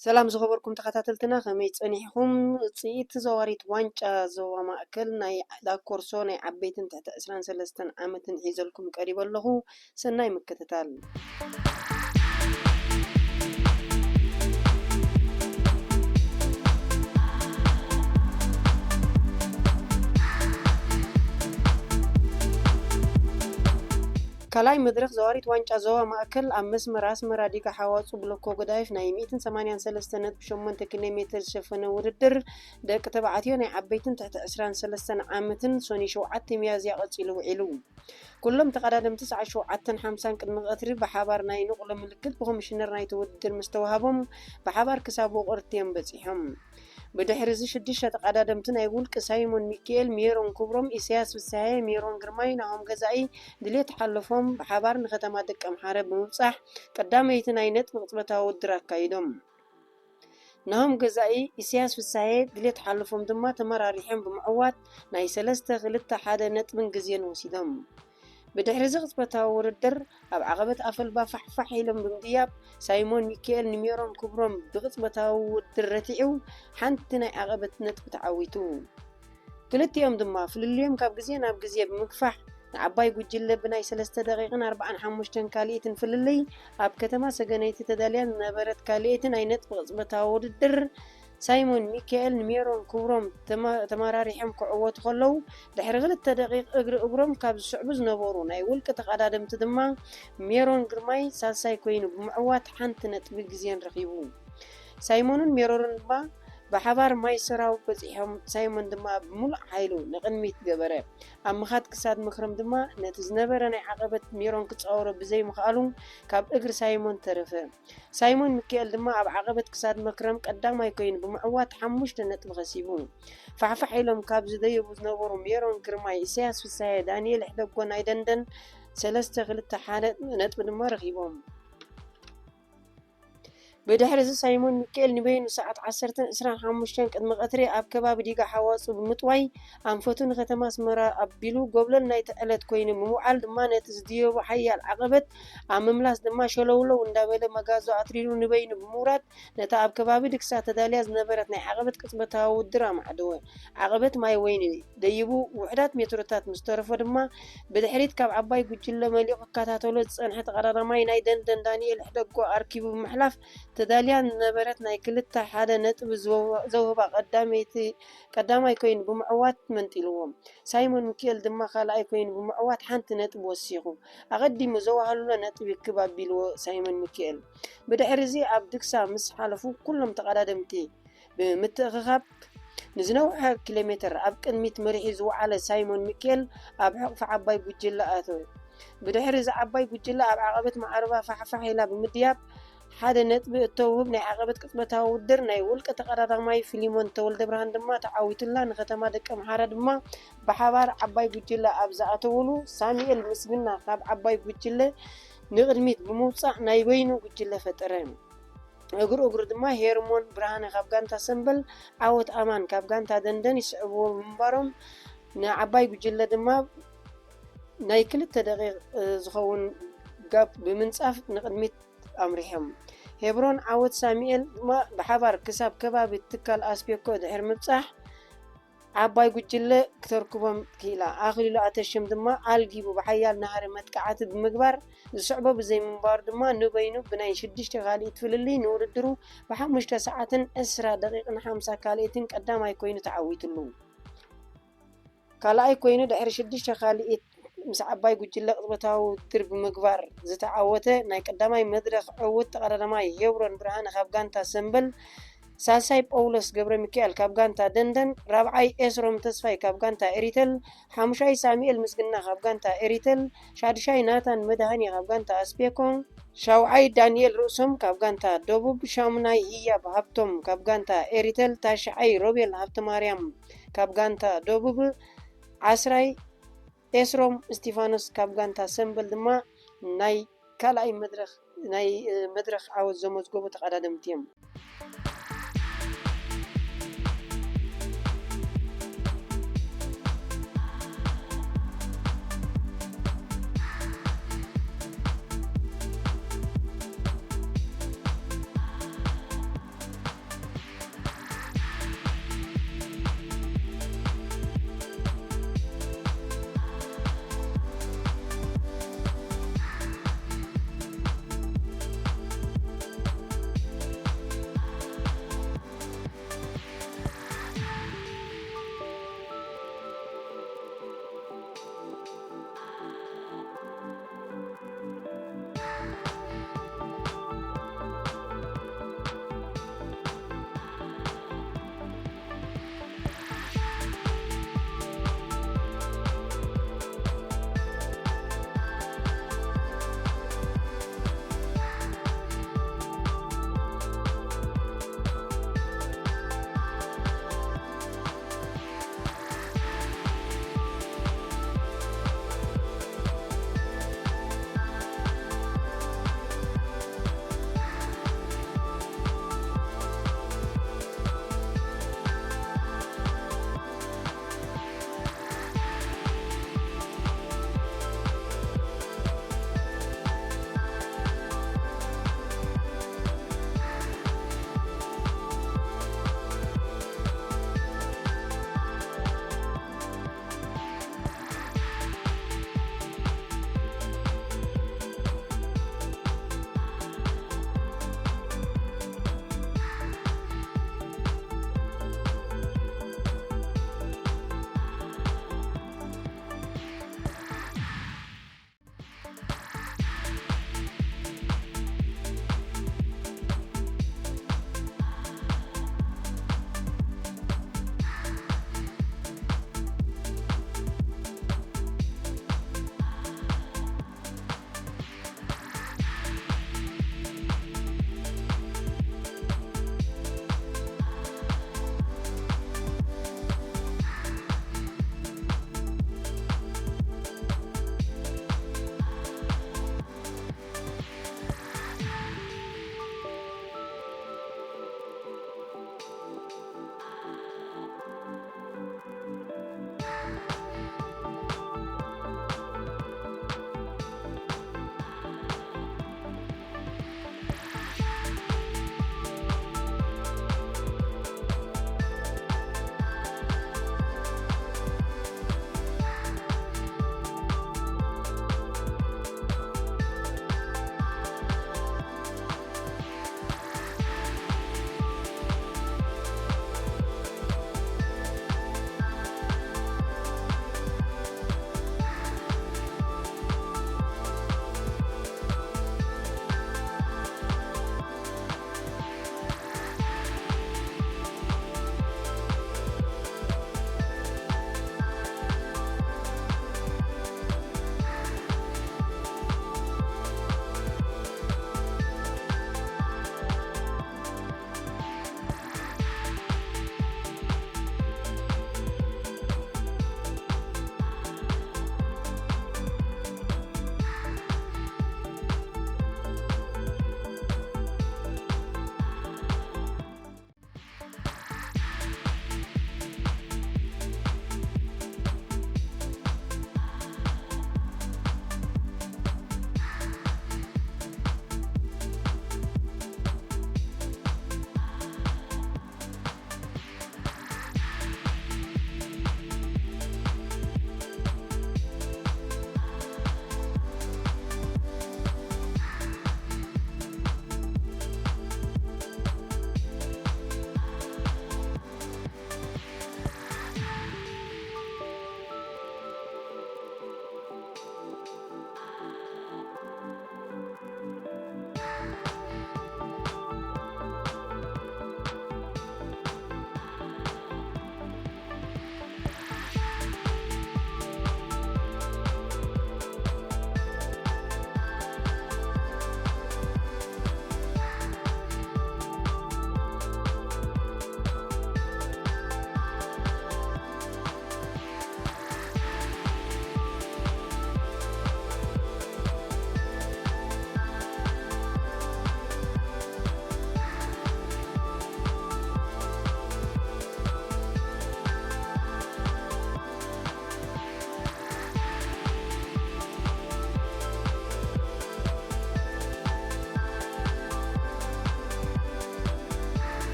ሰላም ዝኸበርኩም ተኸታተልትና፣ ከመይ ጸኒሕኹም? ውጽኢት ተዘዋሪት ዋንጫ ዞባ ማእከል ናይ ላኮርሶ ናይ ዓበይትን ትሕቲ ዕስራን ሰለስተን ዓመትን ሒዘልኩም ቀሪበ ኣለኹ። ሰናይ ምክትታል። ካልኣይ መድረኽ ዘዋሪት ዋንጫ ዞባ ማእከል ኣብ መስመር ኣስመራ ዲጋ ሓዋጹ ብሎኮ ገዳይፍ ናይ ሚእትን ሰማንያን ሰለስተን ነጥቢ ሸሞንተ ኪሎ ሜተር ዝሸፈነ ውድድር ደቂ ተባዕትዮ ናይ ዓበይትን ትሕቲ ዕስራን ሰለስተን ዓመትን ሰኑይ ሸውዓተ ሚያዝያ ቀጺሉ ውዒሉ። ኩሎም ተቐዳደምቲ ሰዓት ሸውዓተን ሓምሳን ቅድሚ ቀትሪ ብሓባር ናይ ንቕሎ ምልክት ብኮሚሽነር ናይቲ ውድድር ምስ ተዋህቦም ብሓባር ክሳብ ውቕርቲ እዮም በጺሖም። ብድሕሪ እዚ ሽዱሽተ ተቐዳደምቲ ናይ ውልቂ ሳይሞን ሚኪኤል፣ ሜሮን ክብሮም፣ ኢሳያስ ፍስሃየ፣ ሜሮን ግርማይ፣ ናሆም ገዛኢ፣ ድሌት ሓለፎም ብሓባር ንከተማ ደቀምሓረ ብምብጻሕ ቀዳመይቲ ናይ ነጥቢ ቅጽበታዊ ውድድር ኣካይዶም። ናሆም ገዛኢ፣ ኢሳያስ ፍስሃየ፣ ድሌት ሓለፎም ድማ ተመራሪሖም ብምዕዋት ናይ ሰለስተ ክልተ ሓደ ነጥብን ግዜን ወሲዶም። ብድሕሪ እዚ ቅጽበታዊ ውድድር ኣብ ዓቐበት ኣፈልባ ፋሕፋሕ ኢሎም ብምድያብ ሳይሞን ሚኪኤል ንሜሮን ክብሮም ብቅጽበታዊ ውድድር ረቲዑ ሓንቲ ናይ ዓቐበት ነጥቢ ተዓዊቱ። ክልቲኦም ድማ ፍልልዮም ካብ ግዜ ናብ ግዜ ብምግፋሕ ንዓባይ ጉጅለ ብናይ ሰለስተ ደቂቕን ኣርባዓን ሓሙሽተን ካልኢትን ፍልልይ ኣብ ከተማ ሰገነይቲ ተዳልያ ዝነበረት ካልኣይቲ ናይ ነጥቢ ቅጽበታዊ ውድድር ሳይሞን ሚካኤል ንሜሮን ክብሮም ተማ- ተመራሪሖም ክዕወቱ ከለዉ ድሕሪ ክልተ ደቂቕ እግሪ እግሮም ካብ ዝስዕቡ ዝነበሩ ናይ ውልቂ ተቐዳደምቲ ድማ ሜሮን ግርማይ ሳልሳይ ኮይኑ ብምዕዋት ሓንቲ ነጥቢ ግዜን ረኺቡ። ሳይሞንን ሜሮርን ድማ ብሓባር ማይ ሰራው በጺሖም፣ ሳይሞን ድማ ብምሉእ ሓይሉ ንቕድሚት ገበረ። ኣብ ምኻድ ክሳድ መክረም ድማ ነቲ ዝነበረ ናይ ዓቐበት ሜሮን ክጻወሮ ብዘይምኽኣሉ ካብ እግሪ ሳይሞን ተረፈ። ሳይሞን ሚካኤል ድማ ኣብ ዓቐበት ክሳድ መክረም ቀዳማይ ኮይኑ ብምዕዋት ሓሙሽተ ነጥቢ ከሲቡ። ፋሕፋሕ ኢሎም ካብ ዝደየቡ ዝነበሩ ሜሮን ግርማይ፣ ኢሳያስ ፍስሃየ፣ ዳንኤል ሕደጎ ናይ ደንደን ሰለስተ ክልተ ሓደ ነጥቢ ድማ ረኺቦም። ብድሕሪ እዚ ሳይሞን ሚካኤል ንበይኑ ሰዓት ዓሰርተን ዕስራን ሓሙሽተን ቅድሚ ቀትሪ ኣብ ከባቢ ዲጋ ሓዋጹ ብምጥዋይ ኣንፈቱ ንከተማ ኣስመራ ኣቢሉ ጎብለል ናይቲ ዕለት ኮይኑ ብምውዓል ድማ ነቲ ዝድየቦ ሓያል ዓቐበት ኣብ ምምላስ ድማ ሸለውለው እንዳበለ መጋዞ ኣትሪሩ ንበይኑ ብምውራድ ነታ ኣብ ከባቢ ድግሳ ተዳልያ ዝነበረት ናይ ዓቐበት ቅጽበታዊ ውድድር ኣማዕደወ። ዓቐበት ማይ ወይኒ ደይቡ ውሑዳት ሜትሮታት ምስ ተረፎ ድማ ብድሕሪት ካብ ዓባይ ጉጅለ መሊቑ ክከታተሎ ዝጸንሐ ተቐዳዳማይ ናይ ደንደን ዳንኤል ሕደጎ ኣርኪቡ ብምሕላፍ ተዳልያ ዝነበረት ናይ ክልተ ሓደ ነጥቢ ዝወ- ዘውህባ ቀዳመይቲ ቀዳማይ ኮይኑ ብምዕዋት መንጢልዎ። ሳይሞን ሚኪኤል ድማ ካልኣይ ኮይኑ ብምዕዋት ሓንቲ ነጥቢ ወሲኹ። ኣቐዲሙ ዘዋህሉሎ ነጥቢ ክብ ኣቢልዎ ሳይሞን ሚኪኤል። ብድሕሪ እዚ ኣብ ድግሳ ምስ ሓለፉ ኩሎም ተቐዳደምቲ ብምትእኽኻብ ንዝነውሐ ኪሎ ሜትር ኣብ ቅድሚት መሪሑ ዝወዓለ ሳይሞን ሚኪኤል ኣብ ሕቕፊ ዓባይ ጉጅለ ኣተወ። ብድሕሪ እዚ ዓባይ ጉጅለ ኣብ ዓቐበት ማዕረባ ፋሕፋሕ ኢላ ብምድያብ ሓደ ነጥቢ እተውህብ ናይ ዓቐበት ቅጽበታዊ ውድድር ናይ ውልቀ ተቐዳዳማይ ፊሊሞን ተወልደብርሃን ድማ ተዓዊቱላ። ንከተማ ደቀምሓረ ድማ ብሓባር ዓባይ ጉጅለ ኣብ ዝኣተውሉ ሳሙኤል ምስግና ካብ ዓባይ ጉጅለ ንቕድሚት ብምውጻእ ናይ በይኑ ጉጅለ ፈጠረ። እግሩ እግሩ ድማ ሄርሞን ብርሃነ ካብ ጋንታ ሰምበል፣ ዓወት ኣማን ካብ ጋንታ ደንደን ይስዕብዎ ብምንባሮም ንዓባይ ጉጅለ ድማ ናይ ክልተ ደቂቕ ዝኸውን ጋፕ ብምንጻፍ ንቕድሚት ኣምሪሖም። ሄብሮን ዓወት ሳሙኤል ድማ ብሓባር ክሳብ ከባቢ ትካል ኣስፔኮ ድሕሪ ምብጻሕ ዓባይ ጉጅለ ክተርክቦም ክኢላ። ኣኽሊሉ ኣተሽም ድማ ኣልጊቡ ብሓያል ናህሪ መጥቃዕቲ ብምግባር ዝስዕቦ ብዘይምንባሩ ድማ ንበይኑ ብናይ ሽዱሽተ ካልኢት ፍልልይ ንውድድሩ ብሓሙሽተ ሰዓትን ዕስራ ደቂቕን ሓምሳ ካልኢትን ቀዳማይ ኮይኑ ተዓዊትሉ። ካልኣይ ኮይኑ ድሕሪ ሽዱሽተ ካልኢት ምስ ዓባይ ጉጅለ ቅጽበታዊ ውድድር ብምግባር ዝተዓወተ ናይ ቀዳማይ መድረኽ ዕዉት ተቐዳዳማይ ሄብሮን ብርሃነ ካብ ጋንታ ሰምበል፣ ሳልሳይ ጳውሎስ ገብረሚካኤል ካብ ጋንታ ደንደን፣ ራብዓይ ኤስሮም ተስፋይ ካብ ጋንታ ኤሪተል፣ ሓሙሻይ ሳሙኤል ምስግና ካብ ጋንታ ኤሪተል፣ ሻዱሻይ ናታን መድሃኔ ካብ ጋንታ ኣስፔኮ፣ ሻውዓይ ዳንኤል ርእሶም ካብ ጋንታ ደቡብ፣ ሻሙናይ ህያብ ሃብቶም ካብ ጋንታ ኤሪተል፣ ታሽዓይ ሮቤል ሃብተማርያም ካብ ጋንታ ደቡብ፣ ዓስራይ ኤስሮም እስቲፋኖስ ካብ ጋንታ ሰምበል ድማ ናይ ካልኣይ መድረኽ ናይ መድረኽ ዓወት ዘመዝገቡ ተቐዳደምቲ እዮም።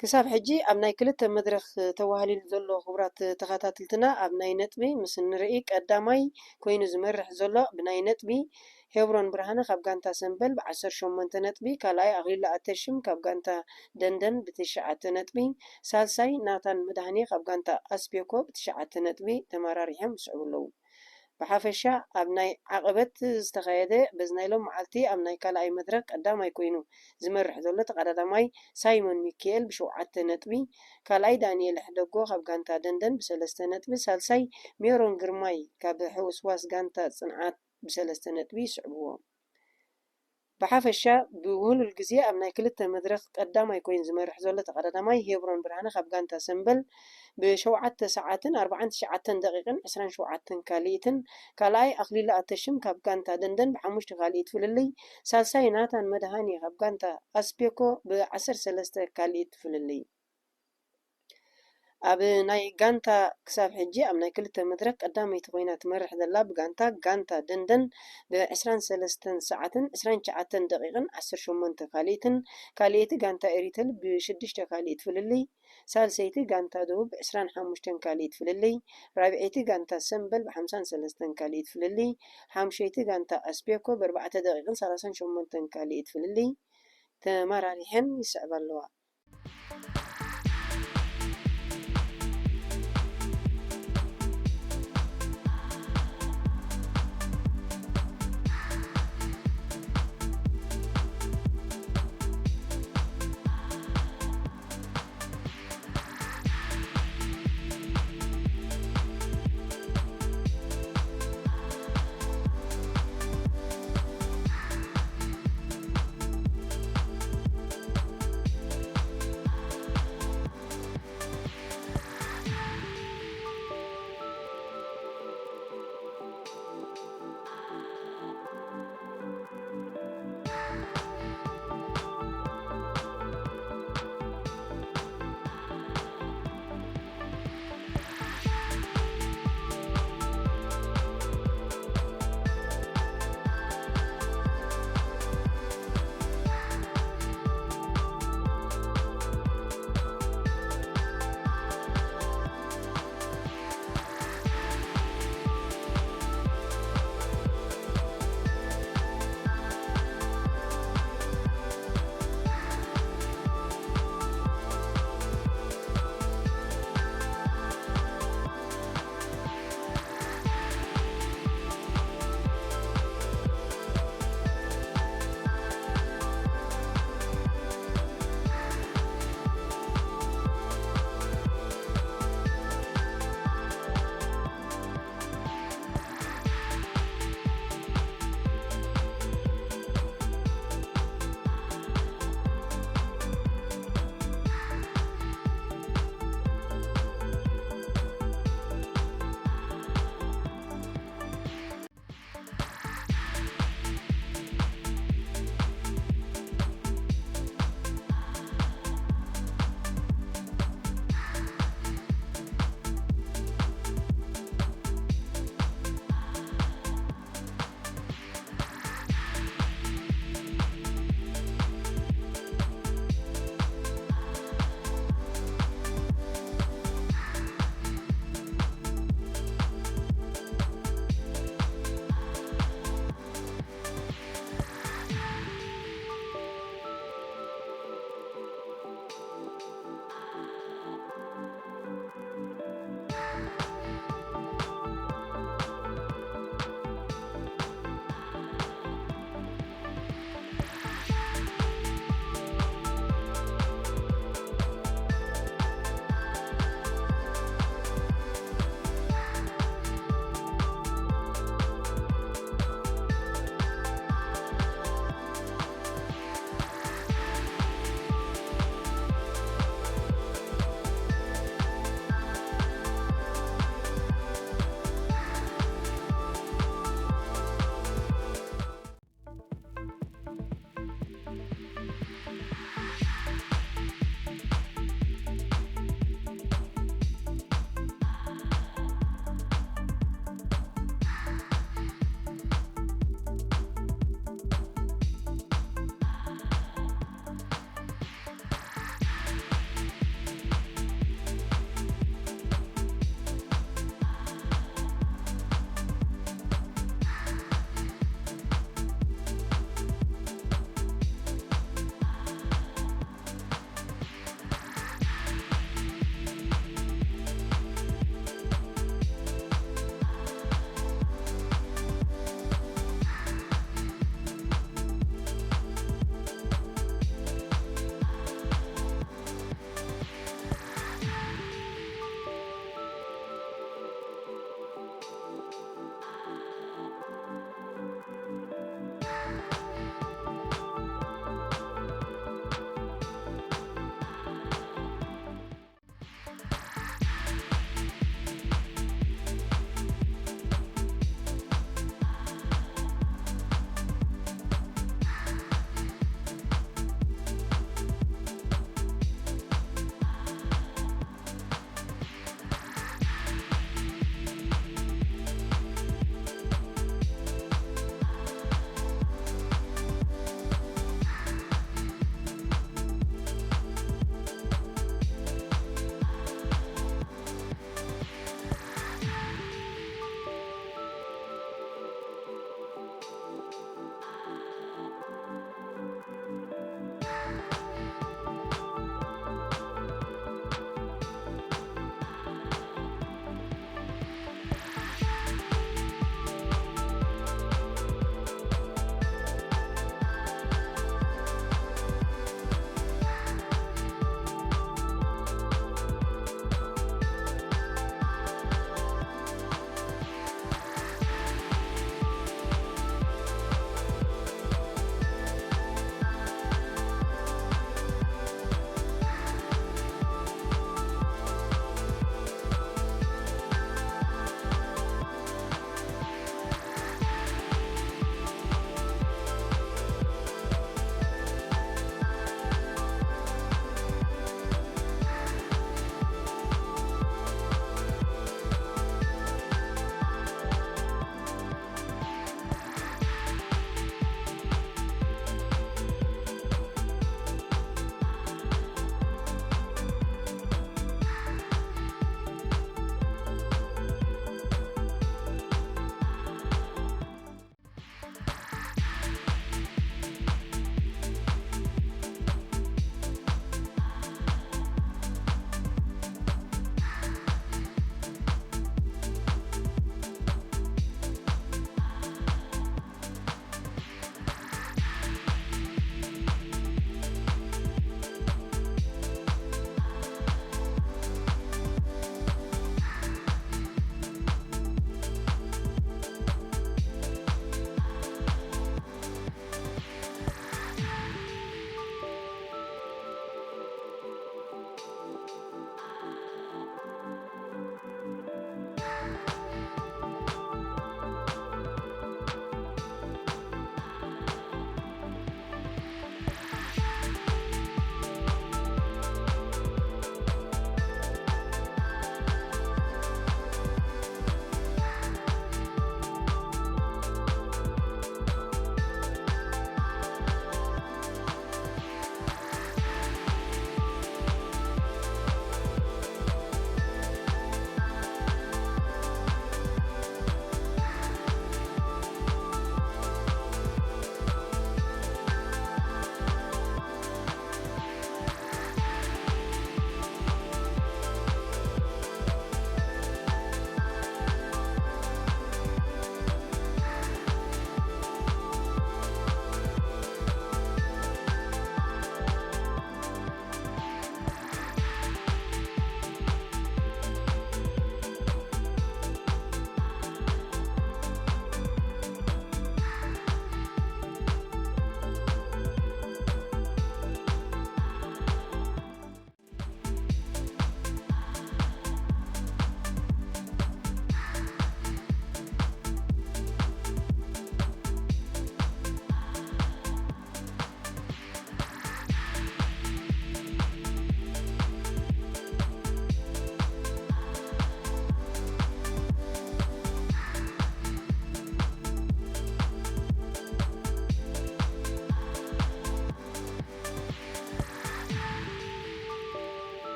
ክሳብ ሕጂ ኣብ ናይ ክልተ መድረኽ ተዋህሊሉ ዘሎ ክቡራት ተኸታትልትና ኣብ ናይ ነጥቢ ምስ ንርኢ ቀዳማይ ኮይኑ ዝመርሕ ዘሎ ብናይ ነጥቢ ሄብሮን ብርሃነ ካብ ጋንታ ሰምበል ብ18 ነጥቢ፣ ካልኣይ ኣኽሊሉ ኣተሽም ካብ ጋንታ ደንደን ብትሽዓተ ነጥቢ፣ ሳልሳይ ናታን መድሃኔ ካብ ጋንታ ኣስቤኮ ብትሽዓተ ነጥቢ ተመራሪሖም ይስዕቡ ኣለዉ። ብሓፈሻ ኣብ ናይ ዓቐበት ዝተኻየደ በዚ ናይ ሎም መዓልቲ ኣብ ናይ ካልኣይ መድረኽ ቀዳማይ ኮይኑ ዝመርሕ ዘሎ ተቐዳዳማይ ሳይሞን ሚኪኤል ብሸውዓተ ነጥቢ፣ ካልኣይ ዳንኤል ሕደጎ ካብ ጋንታ ደንደን ብሰለስተ ነጥቢ፣ ሳልሳይ ሜሮን ግርማይ ካብ ሕውስዋስ ጋንታ ጽንዓት ብሰለስተ ነጥቢ ይስዕብዎ። ብሓፈሻ ብውህሉል ግዜ ኣብ ናይ ክልተ መድረኽ ቀዳማይ ኮይኑ ዝመርሕ ዘሎ ተቐዳዳማይ ሄብሮን ብርሃነ ካብ ጋንታ ሰምበል ብሸውዓተ ሰዓትን ኣርባዓን ትሽዓተን ደቂቕን ዕስራን ሸውዓተን ካልኢትን፣ ካልኣይ ኣኽሊሉ ኣተሽም ካብ ጋንታ ደንደን ብሓሙሽተ ካልኢት ፍልልይ፣ ሳልሳይ ናታን መድሃኔ ካብ ጋንታ ኣስፔኮ ብ13 ካልኢት ፍልልይ። ኣብ ናይ ጋንታ ክሳብ ሕጂ ኣብ ናይ ክልተ መድረኽ ቀዳመይቲ ኮይና ትመርሕ ዘላ ብጋንታ ጋንታ ደንደን ብ23 ሰዓትን ዕስራን ትሽዓተን ደቂቕን ዓሰርተ ሸሞንተ ካልኢትን፣ ካልኣይቲ ጋንታ ኤሪተል ብሽዱሽተ ካልኢት ፍልልይ፣ ሳልሰይቲ ጋንታ ደቡብ ብ25 ካልኢት ፍልልይ፣ ራብዐይቲ ጋንታ ሰምበል ብ53 ካልኢት ፍልልይ፣ ሓምሸይቲ ጋንታ ኣስቤኮ ብ ኣርባዕተ ደቂቕን ሰላሳን ሸሞንተን ካልኢት ፍልልይ ተመራሪሐን ይስዕባ ኣለዋ።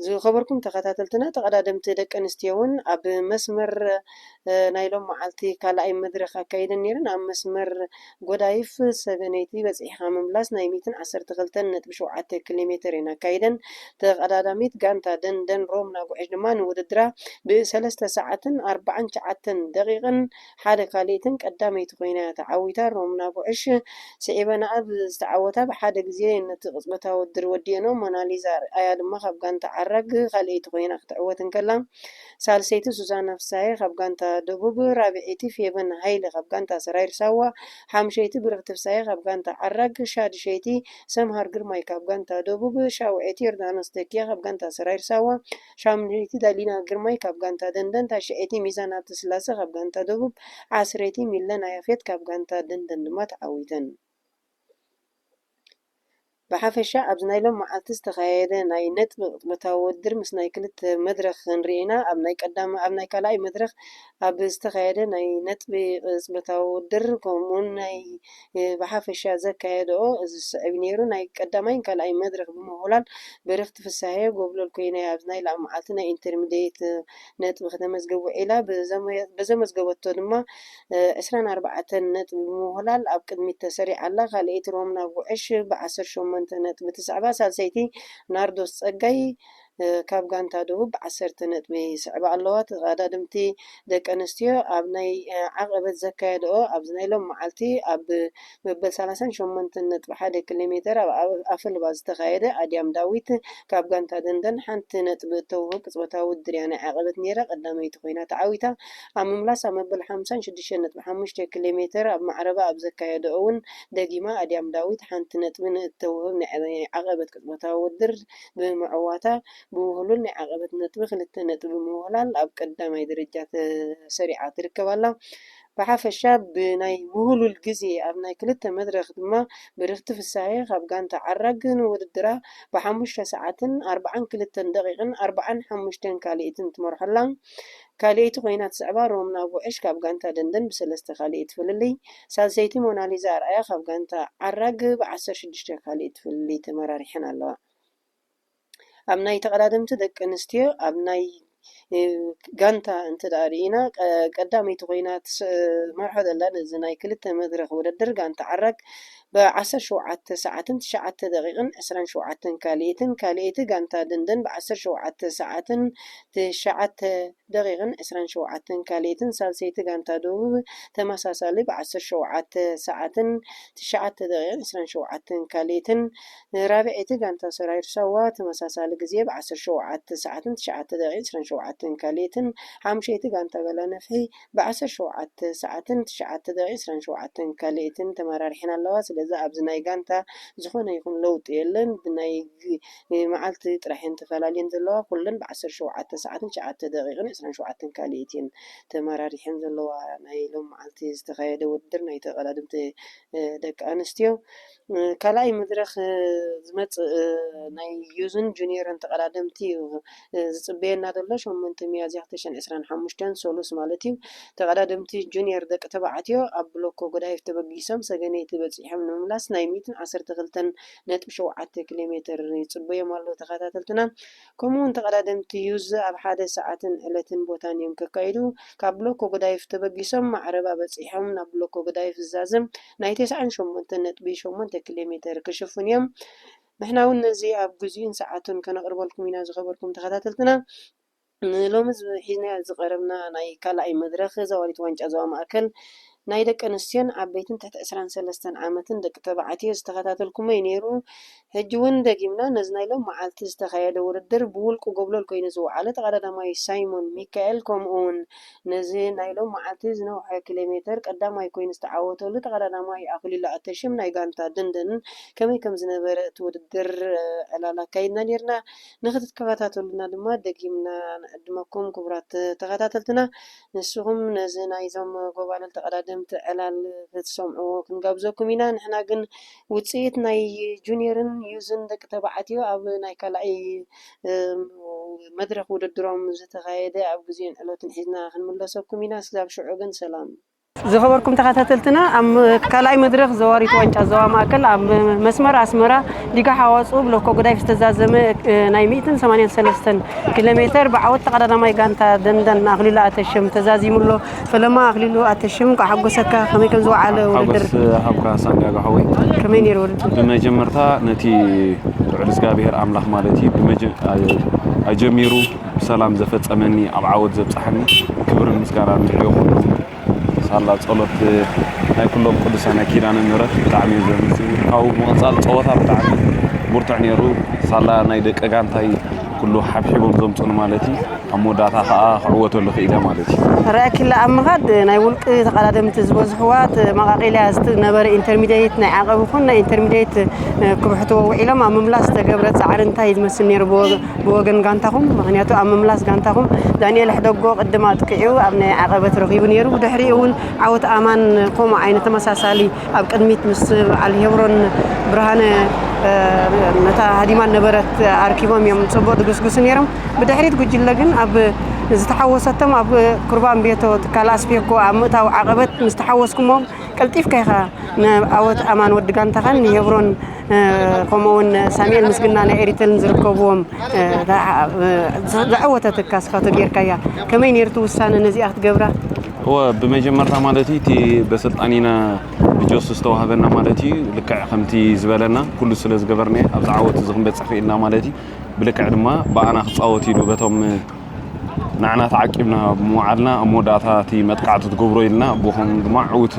ዝኸበርኩም ተኸታተልትና፣ ተቐዳደምቲ ደቂ ኣንስትዮ እውን ኣብ መስመር፣ እ፣ ናይ ሎም መዓልቲ ካልኣይ መድረኽ ኣካይደን ነይረን። ኣብ መስመር ጎዳይፍ ሰገነይቲ በፂሕኻ ምምላስ ናይ ሚእትን ዓሰርተ ክልተን ነጥቢ ሸውዓተ ኪሎ ሜተር እየን ኣካይደን። ተቐዳዳሚት ጋንታ ደንደን ሮምና ጉዕሽ ድማ ንውድድራ ብሰለስተ ሰዓትን ኣርባዓን ትሽዓተን ደቂቕን ሓደ ካልኢትን ቀዳመይቲ ኮይና እያ ተዓዊታ። ሮምና ጉዕሽ ስዒበናኣ ዝተዓወታ ብሓደ ግዜ ነቲ ቅጽበታዊ ውድድር ወዲአኖ። ሞናሊዛ ኣርኣያ ድማ ካብ ጋንታ ዓራግ ካልኣይቲ ኮይና ክትዕወት እንከላ፣ ሳልሰይቲ ሱዛና ፍሳሄ ካብ ጋንታ ደቡብ፣ ራብዐይቲ ፌቨን ሃይለ ካብ ጋንታ ሰራይር ሳዋ፣ ሓምሸይቲ ብርኽቲ ፍሳሄ ካብ ጋንታ ዓራግ፣ ሻድሸይቲ ሰምሃር ግርማይ ካብ ጋንታ ደቡብ፣ ሻውዐይቲ ዮርዳኖስ ተኪያ ካብ ጋንታ ሰራይር ሳዋ፣ ሻምነይቲ ዳሊና ግርማይ ካብ ጋንታ ደንደን፣ ታሽዐይቲ ሚዛን ሃብተስላሰ ካብ ጋንታ ደቡብ፣ ዓስረይቲ ሚለና ያፌት ካብ ጋንታ ደንደን ድማ ተዓዊተን። ብሓፈሻ ኣብዚ ናይ ሎም መዓልቲ ዝተኻየደ ናይ ነጥቢ ቅጽበታዊ ውድድር ምስ ናይ ክልተ መድረኽ ክንርኢ ኢና። ኣብ ናይ ቀዳማ-፣ ኣብ ናይ ካልኣይ መድረኽ ኣብ ዝተኻየደ ናይ ነጥቢ ቅጽበታዊ ውድድር ከምኡውን ናይ፣ እ፣ ብሓፈሻ ዘካየደኦ እዚ ዝስዕብ ነይሩ። ናይ ቀዳማይን ካልኣይ መድረኽ ብምውህላል ብርኽቲ ፍሳሄ ጎብለል ኮይና ኣብዚ ናይ ሎም መዓልቲ ናይ ኢንተርሚዲየት ነጥቢ ከተመዝግብ ውዒላ። ብዘመ-፣ ብዘመዝገበቶ ድማ፣ እ፣ ዕስራን ኣርባዕተን ነጥቢ ብምውህላል ኣብ ቅድሚት ተሰሪዓ ኣላ። ካልኣይቲ ሮምና ጉዕሽ ብዓሰርተ ሸሞንተ ነጥቢ ትስዕባ፣ ሳልሰይቲ ናርዶስ ጸጋይ፣ እ፣ ካብ ጋንታ ደቡብ ብዓሰርተ ነጥቢ ይስዕባ ኣለዋ። ተቐዳደምቲ ደቂ ኣንስትዮ ኣብ ናይ፣ እ፣ ዓቐበት ዘካየደኦ ኣብዚ ናይ ሎም መዓልቲ ኣብ መበል ሰላሳን ሸሞንተን ነጥቢ ሓደ ኪሎ ሜተር ኣብ፣ ኣብ ኣፈልባ ዝተኻየደ ኣድያም ዳዊት ካብ ጋንታ ደንደን ሓንቲ ነጥቢ እተውህብ ቅጽበታዊ ውድድር እያ ናይ ዓቐበት ነይራ ቀዳመይቲ ኮይና ተዓዊታ። ኣብ ምምላስ ኣብ መበል ሓምሳን ሽዱሽተን ነጥቢ ሓሙሽተ ኪሎ ሜተር ኣብ ማዕረባ ኣብ ዘካየደኦ እውን ደጊማ ኣድያም ዳዊት ሓንቲ ነጥቢ ንእተውህብ ናይ ዓቐበት ቅጽበታዊ ውድድር ብምዕዋታ ብውህሉል ናይ ዓቐበት ነጥቢ ክልተ ነጥቢ ብምውህላል ኣብ ቀዳማይ ደረጃ ተሰሪዓ ትርከብ ኣላ። ብሓፈሻ ብናይ ውህሉል ግዜ ኣብ ናይ ክልተ መድረኽ ድማ ብርኽቲ ፍሳሄ ካብ ጋንታ ዓራግ ንውድድራ ብሓሙሽተ ሰዓትን ኣርባዓን ክልተን ደቂቕን ኣርባዓን ሓሙሽተን ካልኢትን ትመርሖ ኣላ። ካልኣይቲ ኮይና ትስዕባ ሮምና ጉዕሽ ካብ ጋንታ ደንደን ብሰለስተ ካልኢት ፍልልይ፣ ሳልሰይቲ ሞናሊዛ ኣርኣያ ካብ ጋንታ ዓራግ ብዓሰርተ ሽዱሽተ ካልኢት ፍልልይ ተመራሪሐን ኣለዋ። ኣብ ናይ ተቐዳደምቲ ደቂ ኣንስትዮ ኣብ ናይ፣ እ፣ ጋንታ እንተ ደኣ ርኢና፣ ቀ-፣ ቀዳመይቲ ኮይና ትስ-፣ መርሖ ዘላ ነዚ ናይ ክልተ መድረኽ ውድድር ጋንታ ዓራግ ብዓሰርተ ሸውዓተ ሰዓትን ትሽዓተ ደቂቕን ዕስራን ሸውዓተን ካልኢትን፣ ካልኣይቲ ጋንታ ደንደን ብዓሰርተ ሸውዓተ ሰዓትን ትሽዓተ ደቂቕን ዕስራን ሸውዓተን ካልኢትን፣ ሳልሰይቲ ጋንታ ደቡብ ተመሳሳሊ ብዓሰርተ ሸውዓተ ሰዓትን ትሽዓተ ደቂቕን ዕስራን ሸውዓተን ካልኢትን፣ ራብዐይቲ ጋንታ ሰራዊት ሳዋ ተመሳሳሊ ግዜ ብዓሰርተ ሸውዓተ ሰዓትን ትሽዓተ ደቂቕን ዕስራን ሸውዓተን ካልኢትን፣ ሓምሸይቲ ጋንታ ገላ ነፍሒ ብዓሰርተ ሸውዓተ ሰዓትን ትሽዓተ ደቂቕን ዕስራን ሸውዓተን ካልኢትን ተመራሪሐን ኣለዋ። ስለዚ ኣብዚ ናይ ጋንታ ዝኾነ ይኹን ለውጢ የለን። ብናይ ግ-፣ መዓልቲ ጥራሕ እየን ተፈላልየን ዘለዋ። ኩለን ብዓሰርተ ሸውዓተ ሰዓትን ትሽዓተ ደቂቕን ዕስራን ሸውዓተን ካልኢት እየን ተመራሪሐን ዘለዋ። ናይ ሎም መዓልቲ ዝተኻየደ ውድድር ናይ ተቐዳደምቲ፣ እ፣ ደቂ ኣንስትዮ፣ እ፣ ካልኣይ መድረኽ፣ እ፣ ዝመጽእ፣ እ፣ ናይ ዩዝን ጁኒየርን ተቐዳደምቲ እዩ፣ እ፣ ዝጽበየና ዘሎ። ሸሞንተ ሚያዝያ ክልተ ሽሕን ዕስራን ሓሙሽተን ሰሉስ ማለት እዩ። ተቐዳደምቲ ጁኒየር ደቂ ተባዕትዮ ኣብ ብሎኮ ጎዳይፍ ተበጊሶም ሰገነይቲ በጺሖም ንምምላስ ናይ ሚእትን ዓሰርተ ክልተን ነጥቢ ሸውዓተ ኪሎ ሜተር ይጽበዮም ኣለዉ ተኸታተልትና። ከምኡ እውን ተቐዳደምቲ ዩዝ ኣብ ሓደ ሰዓትን ዕለትን ቦታን እዮም ከካይዱ። ካብ ብሎኮ ጎዳይፍ ተበጊሶም ማዕረባ በጺሖም ናብ ብሎኮ ጎዳይፍ ዝዛዘም ናይ ተስዓን ሸሞንተን ነጥቢ ሸሞንተ ኪሎ ሜተር ክሽፍኑ እዮም። ንሕና እውን ነዚ ኣብ ግዜኡን ሰዓቱን ከነቕርበልኩም ኢና ዝኸበርኩም ተኸታተልትና። ንሎሚ ዝ-፣ ሒዝናዮ ዝቐረብና ናይ ካልኣይ መድረኽ ዘዋሪት ዋንጫ ዞባ ማእከል ናይ ደቂ ኣንስትዮን ዓበይትን ትሕቲ ዕስራን ሰለስተን ዓመትን ደቂ ተባዕትዮ ዝተኸታተልኩሞ እዩ ነይሩ። ሕጂ እውን ደጊምና ነዚ ናይ ሎም መዓልቲ ዝተኻየደ ውድድር ብውልቁ ጎብለል ኮይኑ ዝወዓለ ተቐዳዳማይ ሳይሞን ሚካኤል፣ ከምኡ እውን ነዚ ናይ ሎም መዓልቲ ዝነውሐ ኪሎ ሜተር ቀዳማይ ኮይኑ ዝተዓወተሉ ተቐዳዳማይ ኣኽሊሉ ኣተሽም ናይ ጋንታ ደንደንን ከመይ ከም ዝነበረ እቲ ውድድር፣ እ፣ ዕላል ኣካይድና ነይርና። ንኽትከታተሉና ድማ ደጊምና ንዕድመኩም ክቡራት ተኸታተልትና። ንስኹም ነዚ ናይዞም ጎባልል ተቐዳደምቲ ዕላል ክትሰምዑ ክንጋብዘኩም ኢና። ንሕና ግን ውጽኢት ናይ ጁኒየርን ዩዝን ደቂ ተባዕትዮ ኣብ ናይ ካልኣይ፣ እ፣ መድረኽ ውድድሮም ዝተኻየደ ኣብ ግዜን ዕለቱን ሒዝና ክንምለሰኩም ኢና። ስጋብ ሽዑ ግን ሰላም። ዝኸበርኩም ተኸታተልትና፣ ኣብ ካልኣይ መድረኽ ዘዋሪት ዋንጫ ዞባ ማእከል ኣብ መስመር ኣስመራ ዲጋ ሓዋጹ ብሎኮ ጉዳይ ዝተዛዘመ፣ እ፣ ናይ ሚእትን ሰማንያን ሰለስተን ኪሎ ሜተር ብዓወት ተቐዳዳማይ ጋንታ ደንደን ኣኽሊሉ ኣተሽም ተዛዚሙ ኣሎ። ፈለማ ኣኽሊሉ ኣተሽም፣ እንኳዕ ሓጎሰካ። ከመይ ከም ዝወዓለ ውድድር? ሓጎስ ሃብካ ሳንዲያጎ ሓወይ። ከመይ ነይሩ ውድድር? ብመጀመርታ ነቲ ልዑል እግዚኣብሔር ኣምላኽ ማለት እዩ ብመጀ-፣ ኣጀሚሩ ብሰላም ዘፈጸመኒ፣ ኣብ ዓወት ዘብጽሓኒ ክብርን ምስጋናን ንዕኡ ይኹን። ሳላ ጸሎት ናይ ኩሎም ቅዱሳን ናይ ኪዳነ ምሕረት ብጣዕሚ እዩ ዘመስግን። ካብኡ ብምቕጻል ጸወታ ብጣዕሚ ብርቱዕ ነይሩ። ሳላ ናይ ደቂ ጋንታይ ኩሉ ሓብሒቦም ዘምጹኒ ማለት እዩ። ኣብ መወዳእታ ከኣ ክዕወተሉ ክኢለ ማለት እዩ። ራኪላ ኣብ ምኻድ ናይ ውልቂ ተቐዳደምቲ ዝበዝሕዋ፣ እቲ መቓቒልያ ዝነበረ ኢንተርሚዲየት ናይ ዓቐብ ይኹን ናይ ኢንተርሚዲየት፣ እ፣ ክብሕትዎ ውዒሎም ኣብ ምምላስ ዝተገብረ ጻዕሪ እንታይ እዩ ዝመስል ነይሩ ብወገ-፣ ብወገን ጋንታኹም? ምኽንያቱ ኣብ ምምላስ ጋንታኹም ዳንኤል ሕደጎ ቅድም ኣጥቂዑ ኣብ ናይ ዓቐበት ረኺቡ ነይሩ። ብድሕሪኡ እውን ዓወት ኣማን ከምኡ ዓይነት ተመሳሳሊ ኣብ ቅድሚት ምስ በዓል ሄብሮን ብርሃነ፣ እ፣ ነታ ሃዲማ ነበረት ኣርኪቦም እዮም ጽቡቕ ድግስጉስ ነይሮም። ብድሕሪት ጉጅለ ግን ኣብ ዝተሓወሰቶም ኣብ ኩርባን ቤቶ ትካል ኣስፔኮ ኣብ ምእታው ዓቐበት ምስ ተሓወስኩሞም ቀልጢፍካ ኢኻ ንዓወት ኣማን ወዲ ጋንታኻን ንሄብሮን፣ እ፣ ከምኡውን ሳሙኤል ምስግና ናይ ኤሪተልን ዝርከብዎም፣ እ፣ ዝዓ-፣ እ፣ ዝዓወተትካ ስኻቶ ጌርካያ። ከመይ ነይሩ እቲ ውሳነ ነዚኣ ክትገብራ? እወ፣ ብመጀመርታ ማለት እዩ፣ እቲ በሰልጣኒና ብጆስ ዝተዋህበና ማለት እዩ፣ ልክዕ ከምቲ ዝበለና ኩሉ ስለ ዝገበርና ኣብዚ ዓወት እዚ ክንበጽሕ ክኢልና ማለት እዩ። ብልክዕ ድማ ብኣና ክጻወት ኢሉ በቶም ንዓና ተዓቂብና ብምውዓልና ኣብ መወዳእታ እቲ መጥቃዕቲ ትገብሮ ኢልና ብኹም ድማ ዕዉት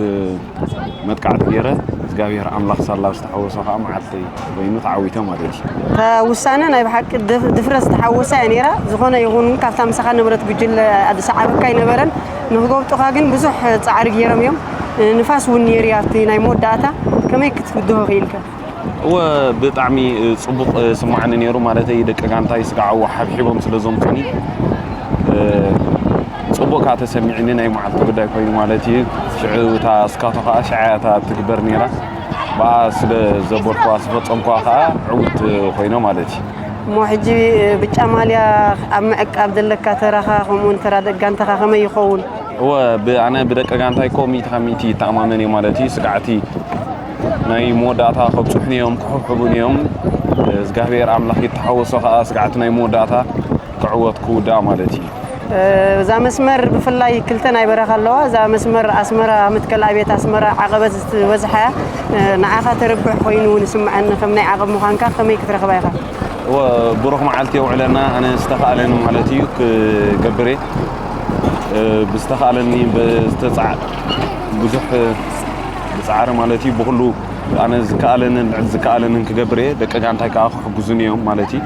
መጥቃዕቲ ገይረ እግዚኣብሔር ኣምላኽ ሳላ ዝተሓወሶ ከዓ መዓልተይ ኮይኑ ተዓዊተ ማለት እዩ። እታ ውሳነ ናይ ብሓቂ ድፍ-፣ ድፍረት ዝተሓወሳ እያ ነይራ። ዝኾነ ይኹን ካብታ ምሳኻ ነበረት ጉጅለ ዝሰዓበካ ኣይነበረን። ንክጎብጡኻ ግን ብዙሕ ጻዕሪ ገይሮም እዮም። ንፋስ እውን ነይሩ ኣብቲ ናይ መወዳእታ። ከመይ ክትብድሆ ክኢልካ? እወ፣ ብጣዕሚ ጽቡቕ ስማዓኒ ነይሩ። ማለተይ ደቂ ጋንታይ ስጋዕ ሓብሒቦም ስለ ዘምጹኒ፣ እ፣ ጽቡቕ ከኣ ተሰሚዕኒ። ናይ መዓልቲ ጉዳይ ኮይኑ ማለት እዩ። ሽዑ እታ ስካቶ ከኣ ሽዓ እያ እታ ትግበር ነይራ። ብኣ ስለ ዘበልኩዋ፣ ዝፈጸምኩዋ ከኣ ዕውት ኮይነ ማለት እዩ። እሞ ሕጂ ብጫ ማልያ ኣብ ምዕቃብ ዘለካ ተራኻ፣ ከምኡውን ተራ ደቂ ጋንታኻ ከመይ ይኸውን? እወ፣ ብ-፣ ኣነ ብደቂ ጋንታይ እኮ ሚእቲ ካብ ሚእቲ ይተኣማመን እየ ማለት እዩ። ስጋዕቲ ናይ መወዳእታ ከብጽሑኒ እዮም፣ ክሕብሕቡኒ እዮም። እግዚኣብሔር ኣምላኽ ይተሓወሶ ከኣ ስጋዕቲ ናይ መወዳእታ ክዕወት ክውዳእ ማለት እዩ። እዛ መስመር ብፍላይ ክልተ ናይ በረኻ ኣለዋ። እዛ መስመር ኣስመራ፣ መትከል ኣብየት ኣስመራ ዓቐበት ዝበዝሓ እያ። ንዓኻ ተርብሕ ኮይኑ እውን ይስምዐኒ። ከም ናይ ዓቐብ ምዃንካ ከመይ ክትረኽባ ኢኻ? እወ፣ ብሩኽ መዓልቲ የውዕለና። ኣነ ዝተኻእለኒ ማለት እዩ ክገብር እየ። እ፣ ብዝተኻእለኒ ብዝተጻዕ-፣ ብዙሕ ብጻዕሪ ማለት እዩ፣ ብኹሉ ኣነ ዝከኣለንን ልዕሊ ዝከኣለንን ክገብር እየ። ደቂ ጋንታይ ከኣ ክሕግዙኒ እዮም ማለት እዩ።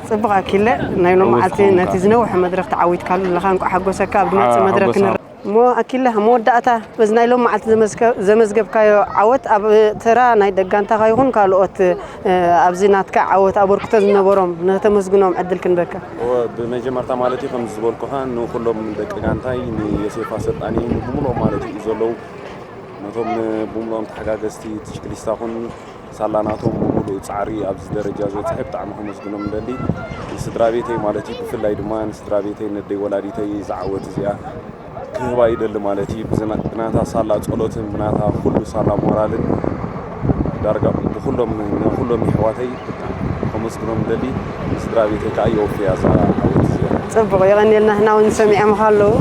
ጽቡቕ ኣኪለ፣ ናይ ሎሚ እወ፣ መዓልቲ ዝኸውን ነቲ ከኣ። ዝነውሐ መድረኽ ተዓዊትካሉ ኣለኻ። እንቋዕ ሓጎሰካ። ኣብ ዝመጽእ ኣነ መድረኽ ሓጎስ ክንረ-፣ እሞ ኣኪለ፣ መወዳእታ በዚ ናይ ሎሚ መዓልቲ ዘመዝከ-፣ ዘመዝገብካዮ ዓወት ኣብ ተራ ናይ ደጋንታኻ ይኹን ካልኦት፣ እ፣ ኣብዚ ናትካ ዓወት ኣበርክቶ ዝነበሮም ንክተመስግኖም ዕድል ክንበካ። እወ፣ ብመጀመርታ ማለት እዩ፣ ከም ዝበልኩኻ ንኹሎም ደቂ ጋንታይ፣ ንዮሴፍ ኣሰልጣኒ፣ ንብሙሉኦም ማለት እዩ ዘለዉ፣ ነቶም ብሙሉኦም ተሓጋገዝቲ፣ ትሽክሊስታ ኹን ሳላ ናቶም ብምሉእ ጻዕሪ ኣብዚ ደረጃ ዝበጽሐ ብጣዕሚ ከመስግኖም ንደሊ። ንስድራ ቤተይ ማለት እዩ፣ ብፍላይ ድማ ንስድራ ቤተይ፣ ነደይ ወላዲተይ፣ ዝዓወት እዚኣ ክህባ ይደሊ ማለት እዩ። ብዝና-፣ ብናታ ሳላ ጸሎትን ብናታ ኩሉ ሳላ ሞራልን ዳርጋ ብኩሎም፣ ንኩሎም የሕዋተይ ብጣዕሚ ከመስግኖም ደሊ። ንስድራ ቤተይ ከዓ የወፍያ እዛ ዓወት እዚኣ። ጽቡቕ፣ የቐንየልና። ንሕና እውን ሰሚዖምኻ ኣለዉ።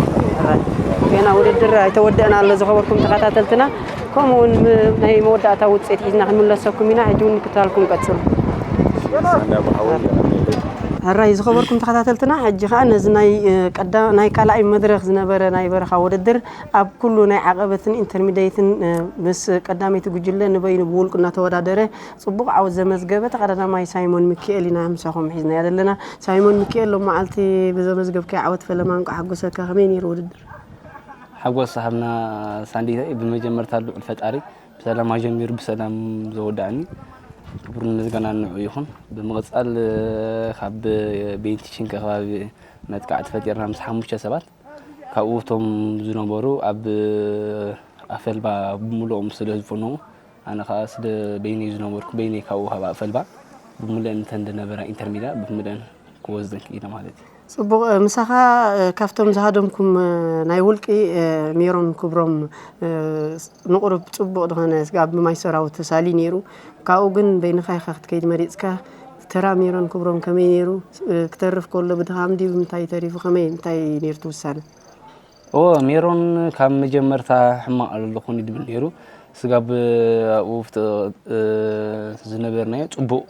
ገና ውድድር ኣይተወደእን ኣሎ፣ ዝኸበርኩም ተኸታተልትና። ከምኡ እውን ም-፣ ናይ መወዳእታ ውፅኢት ሒዝና ክንምለሰኩም ኢና። ሕጂ እውን ምክትታልኩም ቀጽሉ። ሳንዳ ብሓወይ የቐንየለይ። ሕራይ ዝኸበርኩም ተኸታተልትና፣ ሕጂ ኸኣ ነዚ ናይ፣ እ፣ ቀዳ-፣ ናይ ካልኣይ መድረኽ ዝነበረ ናይ በረኻ ውድድር ኣብ ኩሉ ናይ ዓቐበትን ኢንተርሚዲየትን፣ እ፣ ምስ ቀዳመይቲ ጉጅለ ንበይኑ ብውልቁ እናተወዳደረ ጽቡቕ ዓወት ዘመዝገበ ተቐዳዳማይ ሳይሞን ሚኪኤል ኢና ምሳኹም ሒዝናዮ ዘለና። ሳይሞን ሚኪኤል፣ ሎም መዓልቲ ብዘመዝገብካዮ ዓወት ፈለማ እንቋዕ ሓጎሰካ። ከመይ ነይሩ ውድድር? ሓጎስ ሃብና ሳንዲተይ፣ ብመጀመርታ ልዑል ፈጣሪ ብሰላም ኣጀሚሩ ብሰላም ዘወዳእኒ ክብርን ምስጋናን ንዕኡ ይኹን። ብምቕጻል፣ እ፣ ካብ ቤንቲ ሽንከ ከባቢ መጥቃዕቲ ፈጢርና ምስ ሓሙሽተ ሰባት፣ ካብኡ እቶም ዝነበሩ ኣብ ኣፈልባ ብምሉኦም ስለ ዝፈነዉ፣ ኣነ ኸኣ ስለ በይነይ ዝነበርኩ፣ በይነይ ካብኡ ካብ ኣፈልባ ብምሉአን እተን ዝነበራ ኢንተርሚዳ ብምሉአን ክወስደን ክኢለ ማለት እዩ። ጽቡቕ። ምሳኻ ካብቶም ዝሃደምኩም ናይ ውልቂ ሜሮን ክብሮም ንቑሩብ ጽቡቕ ዝኾነ ስጋብ ብማይ ሰራዊት ተሳሊ ነይሩ። ካብኡ ግን በይንኻ ኢኻ ክትከይድ መሪጽካ። ተራ ሜሮን ክብሮም ከመይ ነይሩ? ክተርፍ ከሎ ብድኻም ድዩ? ብምንታይ ተሪፉ? ከመይ፣ እንታይ ነይሩ እቲ ውሳነ? እዎ፣ ሜሮን ካብ መጀመርታ ሕማቕ ኣለኹን ይድብል ነይሩ። ስጋብ ኣብኡ ዝነበርናዮ ጽቡቕ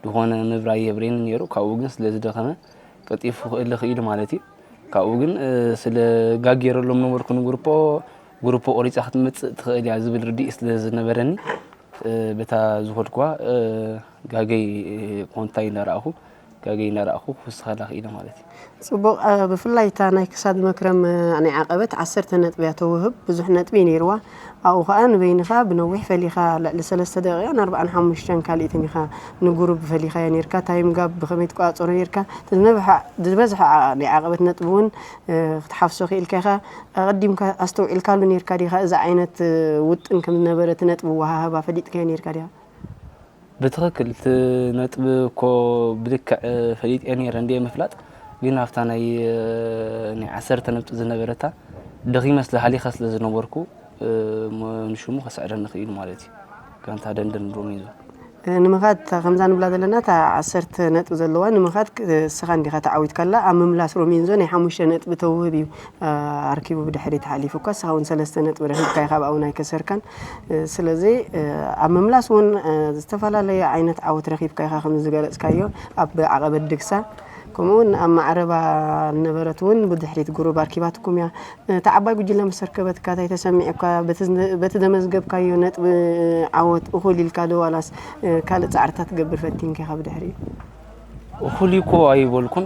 ዝኾነ ምብራይ የብሬኒ ነይሩ። ካብኡ ግን ስለ ዝደኸመ ቀልጢፉ ክእለ ክኢሉ ማለት እዩ። ካብኡ ግን ስለ ጋጌረሎም ነበርኩ ንግሩፖ፣ ግሩፖ ቆሪጻ ክትመጽእ ትኽእል እያ ዝብል ርድኢት ስለ ዝነበረኒ፣ በታ ዝኸድኩዋ ጋገይ ኮንታይ እናረኣኹ፣ ጋገይ እናረኣኹ ክውስኸላ ክኢለ ማለት እዩ። ጽቡቕ። ብፍላይ እታ ናይ ክሳድ መክረም ናይ ዓቐበት ዓሰርተ ነጥቢ እያ ተውህብ። ብዙሕ ነጥቢ እዩ ነይርዋ። ኣብኡ ኸኣ ንበይንኻ ብነዊሕ ፈሊኻ፣ ልዕሊ ሰለስተ ደቂቓን ኣርባዓን ሓሙሽተን ካልኢትን ኢኻ ንጉሩብ ፈሊኻዮ ነይርካ። ታይም ጋብ ብኸመይ ትቆጻጸሮ ነይርካ? እቲ ዝነብሐ ዝበዝሐ ናይ ዓቐበት ነጥቢ እውን ክትሓፍሶ ክኢልካ ኢኻ። ኣቐዲምካ ኣስተውዒልካሉ ነይርካ ዲኻ? እዚ ዓይነት ውጥን ከም ዝነበረ እቲ ነጥቢ ወሃህባ ፈሊጥካዮ ነይርካ ዲኻ? ብትኽክል እቲ ነጥቢ እኮ ብልክዕ ፈሊጠ ነይረ እንድየ ምፍላጥ፣ ግን ኣብታ ናይ ናይ ዓሰርተ ነጥቢ ዝነበረታ ደኺመ ስለ ሃሊኸ ስለ ዝነበርኩ ንሽሙ ከስዕረኒ ክኢሉ ማለት እዩ። ጋንታ ደንደን ሮሚዞ ንምኻድ ከምዛ ንብላ ዘለና እታ ዓሰርተ ነጥቢ ዘለዋ ንምኻድ እስኻ እንዲኻ ተዓዊትካላ። ኣብ ምምላስ ሮሚንዞ ናይ ሓሙሽተ ነጥቢ ተውህብ እዩ ኣርኪቡ ብድሕሪት ሓሊፉ እኳ እስኻ እውን ሰለስተ ነጥቢ ረኺብካ ኢኻ ኣብኡ ናይ ከሰርካን። ስለዚ ኣብ ምምላስ እውን ዝተፈላለየ ዓይነት ዓወት ረኺብካ ኢኻ ከም ዝገለጽካዮ ኣብ ዓቐበት ድግሳ ከምኡ እውን ኣብ ማዕረባ ዝነበረት እውን ብድሕሪት ጉሩብ ኣርኪባትኩም እያ። እታ ዓባይ ጉጅለ ምስ ኣርከበትካ እንታይ ተሰሚዑካ? በቲ ዘመዝገብካዮ ነጥቢ ዓወት እኹል ኢልካ ዶ ዋላስ ካልእ ጻዕርታት ትገብር ፈቲንካ ኢኻ ብድሕሪኡ? እኹል እኮ ኣይበልኩን፣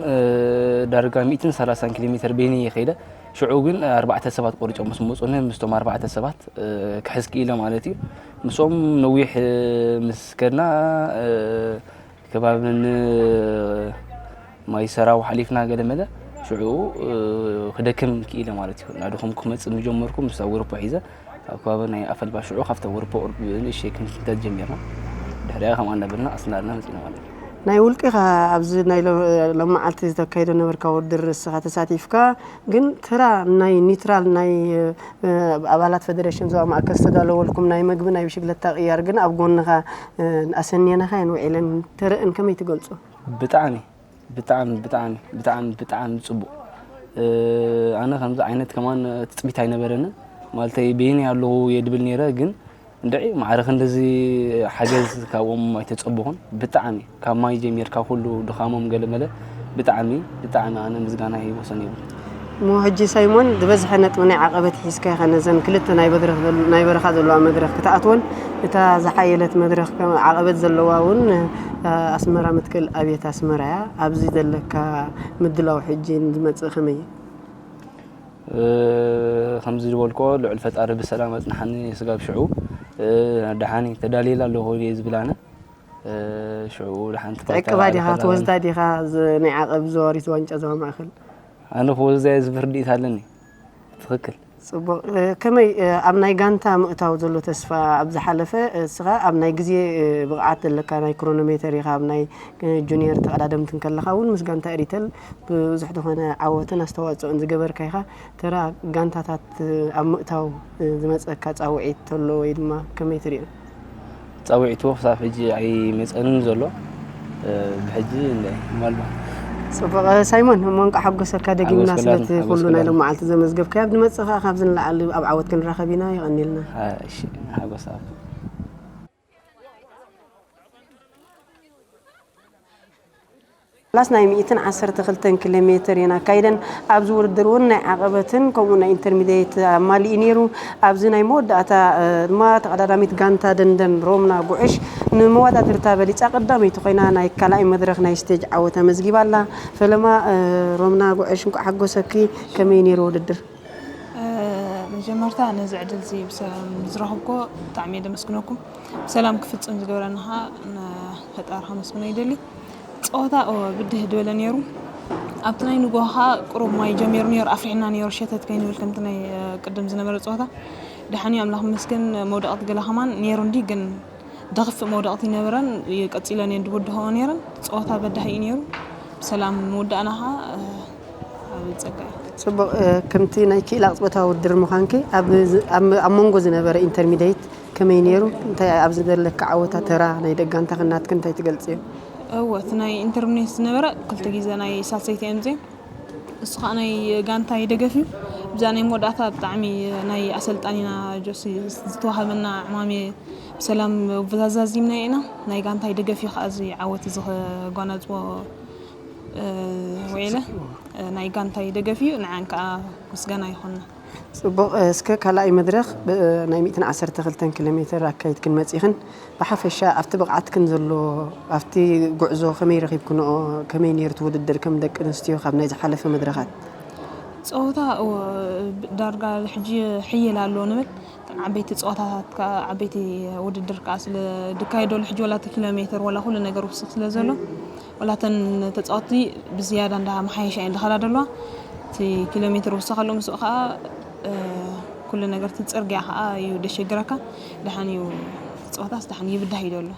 ዳርጋ ሚእትን ሰላሳን ኪሎ ሜተር በይነይ እየ ከይደ። ሽዑ ግን ኣርባዕተ ሰባት ቆሪጾም ምስ መጹኒ ምስቶም ኣርባዕተ ሰባት ክሕዝ ክኢለ ማለት እዩ። ምስኦም ነዊሕ ምስ ከድና ከባቢ ን ማይ ሰራው ሓሊፍና ገለ መለ ሽዑ ክደክም ክኢለ ማለት እዩ። እናደኸምኩ ክመጽእ ምጀመርኩ ምስ ኣውሮፓ ሒዘ ኣብ ከባቢ ናይ ኣፈልባ ሽዑ ካብቲ ኣውሮፓ ቁሩብ ንእሽተይ ክንፍንተት ጀሚርና። ድሕሪኣ ከምኣ እናበልና ቀስ እናበልና መጺና ማለት እዩ። ናይ ውልቅኻ ኣብዚ ናይ ሎማዓልቲ ዝተካየደ ነበርካ ውድድር እስኻ ተሳቲፍካ ግን ተራ ናይ ኒትራል ናይ ኣባላት ፈደሬሽን ዞባ ማእከል ዝተዳለወልኩም ናይ መግቢ ናይ ብሽግለታ ቅያር ግን ኣብ ጎንኻ ኣሰንየናኻ እየን ውዒለን ተረእን ከመይ ትገልጾ? ብጣዕሚ ብጣዕሚ ብጣዕሚ ብጣዕሚ ብጣዕሚ ጽቡቕ። ኣነ ከምዚ ዓይነት ከማን ትጽቢት ኣይነበረንን ማለተይ በይነይ ኣለኹ እየ ድብል ነይረ ግን እንድዒ ማዕረ ክንድዚ ሓገዝ ካብኦም ኣይተጸበኹን። ብጣዕሚ ካብ ማይ ጀሚርካ ኩሉ ድኻሞም ገለመለ ብጣዕሚ ብጣዕሚ ኣነ ምስጋናይ ወሰን የብሉን። እሞ ሕጂ ሳይሞን ዝበዝሐ ነጥቢ ናይ ዓቐበት ሒዝካ ኢኻ ነዘን ክልተ ናይ በረኻ ዘለዋ መድረኽ ክትኣትወን እታ ዝሓየለት መድረኽ ዓቐበት ዘለዋ እውን ኣስመራ ምትክል ኣብየት ኣስመራ እያ። ኣብዚ ዘለካ ምድላው ሕጂ ንዝመጽእ ከመይ እዩ? ከምዚ ዝበልክኦ ልዑል ፈጣሪ ብሰላም ኣጽንሓኒ ስጋብ ሽዑ ደሓን እየ ተዳልየላ ኣለኹ እየ ዝብል ኣነ። ሽዑ ደሓን ትዕቅባ ዲኻ ትወስዳ ዲኻ ናይ ዓቐብ ዘዋሪት ዋንጫ ዞባ ማእኸል? ኣነ ክወስዳ እየ ዝብል ርድኢት ኣለኒ። ትኽክል። ጽቡቕ። ከመይ ኣብ ናይ ጋንታ ምእታው ዘሎ ተስፋ ኣብ ዝሓለፈ እስኻ ኣብ ናይ ግዜ ብቕዓት ዘለካ ናይ ክሮኖሜተር ኢኻ ኣብ ናይ ጁኒየር ተቐዳደምትን ከለኻ እውን ምስ ጋንታ ኤሪተል ብዙሕ ዝኾነ ዓወትን ኣስተዋፅኦን ዝገበርካ ኢኻ። ተራ ጋንታታት ኣብ ምእታው ዝመፀካ ፃውዒት ተሎ ወይ ድማ ከመይ ትሪኦ? ፃውዒት ክሳብ ሕጂ ኣይመፀንን ዘሎ። ብሕጂ እንዳ ምናልባት ፅቡቕ። ሳይሞን እሞ እንቋዕ ሓጎሰካ ደጊምና ስለቲ ኩሉ ናይ ሎመዓልቲ ዘመዝገብካዮ። ኣብ ዝመፅእ ከዓ ካብዚ ንላዕሊ ኣብ ዓወት ክንራኸብ ኢና። የቐንየልና። ሓጎስ ኣብ ላስ ናይ ሚእትን ዓሰርተ ክልተን ኪሎ ሜትር እየን ኣካይደን። ኣብዚ ውድድር እውን ናይ ዓቐበትን ከምኡ ናይ ኢንተርሚድየት ኣማሊኡ ነይሩ። ኣብዚ ናይ መወዳእታ ድማ ተቐዳዳሚት ጋንታ ደንደን ሮምና ጉዕሽ ንመወዳድርታ በሊፃ ቀዳመይቲ ኮይና ናይ ካልኣይ መድረኽ ናይ ስቴጅ ዓወት ኣመዝጊባ ኣላ። ፈለማ ሮምና ጉዕሽ እንኳዕ ሓጎሰኪ። ከመይ ነይሩ ውድድር? መጀመርታ ነዚ ዕድል እዚ ብሰላም ዝረኸብኮ ብጣዕሚ እየ ደመስግነኩም። ብሰላም ክፍፅም ዝገበረኒ ከዓ ንፈጣሪ ከመስግኖ ይደሊ። ፀወታ እወ ብድህ ዝበለ ነይሩ። ኣብቲ ናይ ንጎሆ ከዓ ቁሩብ ማይ ጀሚሩ ነይሩ፣ ኣፍሪሕና ነይሩ፣ ሸተት ከይንብል ከምቲ ናይ ቅድም ዝነበረ ፀወታ። ደሓን እዩ ኣምላኽ ይመስገን፣ መውደቕቲ ገለ ከማን ነይሩ እንዲ ግን ደኽፍእ መውደቕቲ ይነበረን ቀፂለን እየን ድብድሆኦ ነይረን። ፀወታ በዳሂ እዩ ነይሩ። ብሰላም ምውዳእና ኸዓ ዓብዪ ጸጋ እዩ። ጽቡቕ። ከምቲ ናይ ክኢላ ቅጽበታዊ ውድድር ምዃንኪ ኣብ መንጎ ዝነበረ ኢንተርሚደይት ከመይ ነይሩ? እንታይ ኣብዚ ዘለካ ዓወታ ተራ ናይ ደጋንታ ክናትክ እንታይ ትገልጽዮ? እወ እቲ ናይ ኢንተርሚደይት ዝነበረ ክልተ ግዜ ናይ ሳልሰይቲ እዮም እዚኦም። እሱ ከዓ ናይ ጋንታይ ደገፍ እዩ። ብዛ ናይ መወዳእታ ብጣዕሚ ናይ ኣሰልጣኒና ጆሲ ዝተዋሃበና ዕማሜ ብሰላም ኣዛዚምና ኢና። ናይ ጋንታይ ደገፍ እዩ ከዓ እዚ ዓወት እዚ ከጓናጽቦ ውዒለ። ናይ ጋንታይ ደገፍ እዩ። ንዓን ከዓ ምስጋና ይኹንና። ጽቡቕ። እስከ ካልኣይ መድረኽ ናይ ሚእትን ዓሰርተ ክልተን ኪሎ ሜትር ኣካይድክን መጺኽን። ብሓፈሻ ኣብቲ ብቕዓትክን ዘሎ ኣብቲ ጉዕዞ ከመይ ረኺብክንኦ? ከመይ ነይሩ እቲ ውድድር ከም ደቂ ኣንስትዮ ካብ ናይ ዝሓለፈ መድረኻት? ፀወታ ዳርጋ ሕጂ ሕየል ኣሎ ንብል። ዓበይቲ ፀወታታት ዓበይቲ ውድድር ከዓ ስለ ድካየደሉ ሕጂ ወላ ኪሎ ሜትር ወላ ኩሉ ነገር ውስኽ ስለ ዘሎ ወላተን ተፃወቲ ብዝያዳ እንዳ መሓየሻ እየ እንዳኸዳ ደለዋ። እቲ ኪሎ ሜትር ውሰኸሉ ምስኡ ከዓ ኩሉ ነገር እቲ ፅርግያ ከዓ እዩ ደሸግረካ። ደሓን እዩ ፀወታስ ደሓን ይብዳህ እዩ ደሎ።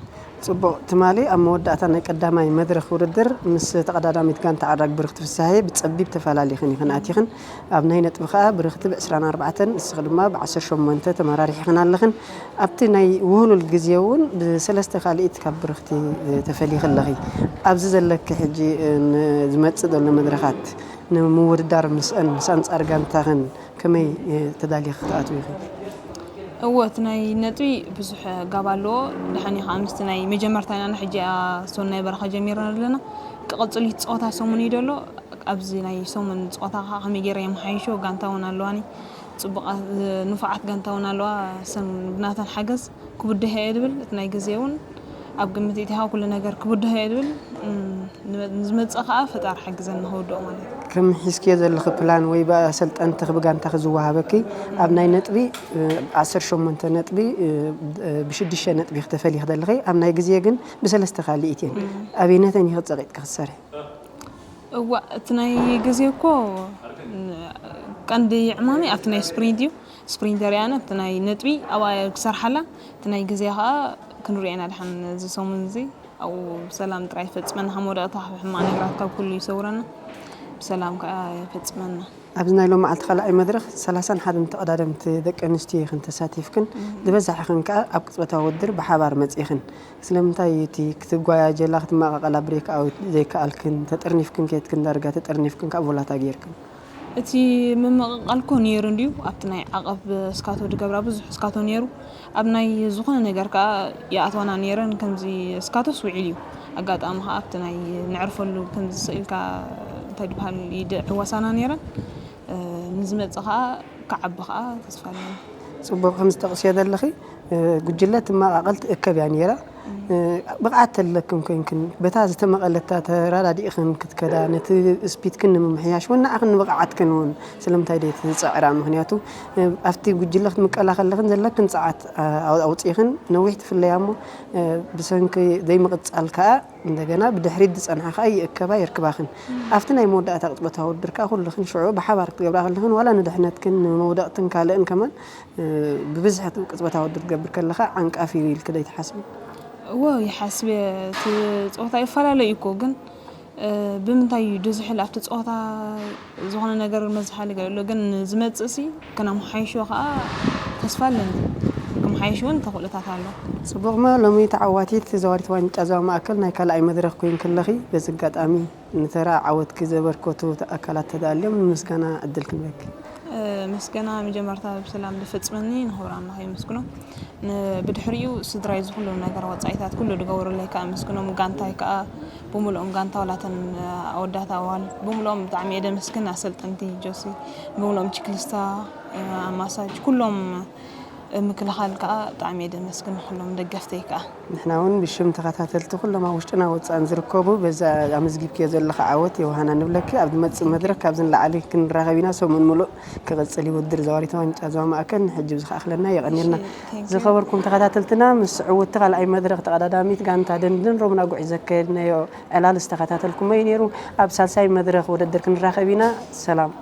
ጽቡቕ። ትማሊ ኣብ መወዳእታ ናይ ቀዳማይ መድረኽ ውድድር ምስ ተቐዳዳሚት ጋንታ ዓራግ ብርኽቲ ፍስሃየ ብጸቢብ ተፈላሊኽን ኢኽን ኣቲኽን። ኣብ ናይ ነጥቢ ከኣ ብርኽቲ ብ ዕስራን ኣርባዕተን ንስኺ ድማ ብ ዓሰርተ ሸሞንተ ተመራሪሕኽን ኣለኽን። ኣብቲ ናይ ውህሉል ግዜ እውን ብሰለስተ ካልኢት ካብ ብርኽቲ ተፈሊኺ ኣለኺ። ኣብዚ ዘለኪ ሕጂ ንዝመጽእ ዘሎ መድረኻት ንምውድዳር ምስአን ምስ ኣንጻር ጋንታኽን ከመይ ተዳሊኺ ክትኣትዊ ኢኺ? እወ እቲ ናይ ነጥቢ ብዙሕ ጋብ ኣለዎ። ደሓን እዩ ከዓ ምስቲ ናይ መጀመርታ ኢና ንሕጂ እያ ሶናይ በረኻ ጀሚርና ዘለና። ክቕፅል እዩ እቲ ፀወታ ሰሙን እዩ ደሎ። ኣብዚ ናይ ሰሙን ፀወታ ከዓ ከመይ ገይረ የመሓይሾ ጋንታ እውን ኣለዋኒ። ፅቡቓት ንፉዓት ጋንታ እውን ኣለዋ። ሰን ብናተን ሓገዝ ክብድህ እየ ድብል እቲ ናይ ግዜ እውን ኣብ ግምት ኢትኻ ኩሉ ነገር ክብድህ እየ ድብል። ንዝመፅእ ከዓ ፈጣሪ ሓግዘን ንኸውድኦ ማለት እዩ። ከም ሒዝክዮ ዘለኺ ፕላን ወይ ብኣሰልጠንትኺ ብጋንታኺ ዝወሃበኪ ኣብ ናይ ነጥቢ ዓሰርተ ሸሞንተ ነጥቢ ብሽዱሽተ ነጥቢ ክተፈልዪ ክደለኺ ኣብ ናይ ግዜ ግን ብሰለስተ ካልኢት እየን። ኣበይነተን ኢኺ ፀቂጥኪ ክትሰርሒ? እዋ እቲ ናይ ግዜ እኮ ቀንዲ ዕማሚ ኣብቲ ናይ ስፕሪንት እዩ። ስፕሪንተር እያ ኣነ ኣብቲ ናይ ነጥቢ ኣብኣ እየ ክሰርሓላ። እቲ ናይ ግዜ ከዓ ክንሪኦ ኢና ድሓን እዚ ሰሙን እዚ ኣብኡ ብሰላም ጥራይ ፈፅመና ካብ መወዳእታ ካብ ሕማቕ ነገራት ካብ ኩሉ ይሰውረና ብሰላም ከዓ ይፈፅመና። ኣብዚ ናይ ሎማዓልቲ ካልኣይ መድረኽ ሰላሳን ሓደን ተቐዳደምቲ ደቂ ኣንስትዮ ኢኽን ተሳቲፍክን። ዝበዛሕኽን ከኣ ኣብ ቅጽበታዊ ውድድር ብሓባር መጺእኽን። ስለምንታይ እቲ ክትጓያጀላ ክትመቓቐላ ብሬክ ኣውት ዘይከኣልክን? ተጠርኒፍክን ኬድክን ዳርጋ ተጠርኒፍክን ካብ ቮላታ ጌርክን። እቲ ምምቕቓል እኮ ነይሩ እንድዩ ኣብቲ ናይ ዓቐብ እስካቶ ድገብራ ብዙሕ እስካቶ ነይሩ ኣብ ናይ ዝኾነ ነገር ከዓ ይኣትዋና ነይረን ከምዚ እስካቶስ ውዒል እዩ ኣጋጣሚ ከዓ ኣብቲ ናይ ንዕርፈሉ ከምዚ ስኢልካ እንታይ ድበሃል ይድዕወሳና ነይረን ንዝመፅእ ከዓ ክዓቢ ከዓ ተስፋ ኣለኒ። ፅቡቕ ከም ዝጠቕስዮ ዘለኺ ጉጅለ ትመቓቐል ትእከብ እያ ነይራ። ብቕዓት ተለክን ኮይንክን በታ ዝተመቐለታ ተራዳዲእኽን ክትከዳ ነቲ ስፒድክን ንምምሕያሽ እውን ንዓኽን ንብቕዓትክን እውን ስለምንታይ ደይ ትፅዕራ? ምክንያቱ ኣብቲ ጉጅለ ክትምቀላ ከለኽን ዘለክን ፀዓት ኣውፂእኽን ነዊሕ ትፍለያ እሞ ብሰንኪ ዘይምቕፃል ከዓ እንደገና ብድሕሪት ዝፀንሓ ከዓ ይእከባ የርክባኽን። ኣብቲ ናይ መወዳእታ ቅፅበታዊ ውድድር ከዓ ኩልኽን ሽዑ ብሓባር ክትገብራ ከለኽን ዋላ ንድሕነትክን ንመውደቕትን ካልእን ከማን ብብዝሒ ቅፅበታዊ ውድድር ትገብር ከለኻ ዓንቃፊ እዩ ኢልኪ ዶ ይትሓስቢ? እወ ይሓስብ እየ። እቲ ፀወታ ይፈላለ እዩ እኮ ግን ብምንታይ እዩ ድዝሕል ኣብቲ ፀወታ ዝኾነ ነገር መዝሓሊ ገለ ኣሎ ግን ዝመፅእ ሲ ከነምሓይሾ ከዓ ተስፋ ኣለኒ። ክምሓይሽ እውን ተኽእሎታት ኣሎ። ፅቡቕማ ሎሚ ተዓዋቲት ተዛዋሪት ዋንጫ ዞባ ማእከል ናይ ካልኣይ መድረኽ ኮይንኪ ኣለኺ። በዚ ኣጋጣሚ ንተራ ዓወትኪ ዘበርከቱ ኣካላት ተዳልዮም ንምስጋና ዕድል ክንበኪ። ምስጋና መጀመርታ ብሰላም ዝፈፅመኒ ንኽብር ኣምላኽ የመስግኖ። ብድሕሪኡ ስድራይ ዝኩሉ ነገር ወፃኢታት ኩሉ ዝገበሩለይ ከዓ ኣመስግኖም። ጋንታይ ከዓ ብምልኦም ጋንታ ዋላተን ኣወዳት ኣዋል ብምልኦም ብጣዕሚ እየ ደመስግን። ኣሰልጠንቲ ጆሲ ብምልኦም ችክልስታ ኣማሳጅ ኩሎም ምክልኻል ከዓ ብጣዕሚ እየ ደመስግን ንኩሎም ደገፍተይ ከዓ። ንሕና እውን ብሽም ተኸታተልቲ ኩሎም ኣብ ውሽጥና ወፃእን ዝርከቡ በዛ ኣመዝጊብክዮ ዘለኻ ዓወት የውሃና ንብለኪ። ኣብ ዝመፅእ መድረክ ካብዚ ንላዕሊ ክንራኸብ ኢና። ሰሙን ሙሉእ ክቕፅል እዩ ውድድር ዘዋሪት ዋንጫ ዞባ ማእከል። ንሕጂ ብዝኸኣኽለና የቐንየልና። ዝኸበርኩም ተኸታተልትና ምስ ዕውቲ ካልኣይ መድረኽ ተቐዳዳሚት ጋንታ ደንድን ሮምና ጉዒ ዘካየድናዮ ዕላል ዝተኸታተልኩሞ እዩ ነይሩ። ኣብ ሳልሳይ መድረኽ ውድድር ክንራኸብ ኢና። ሰላም።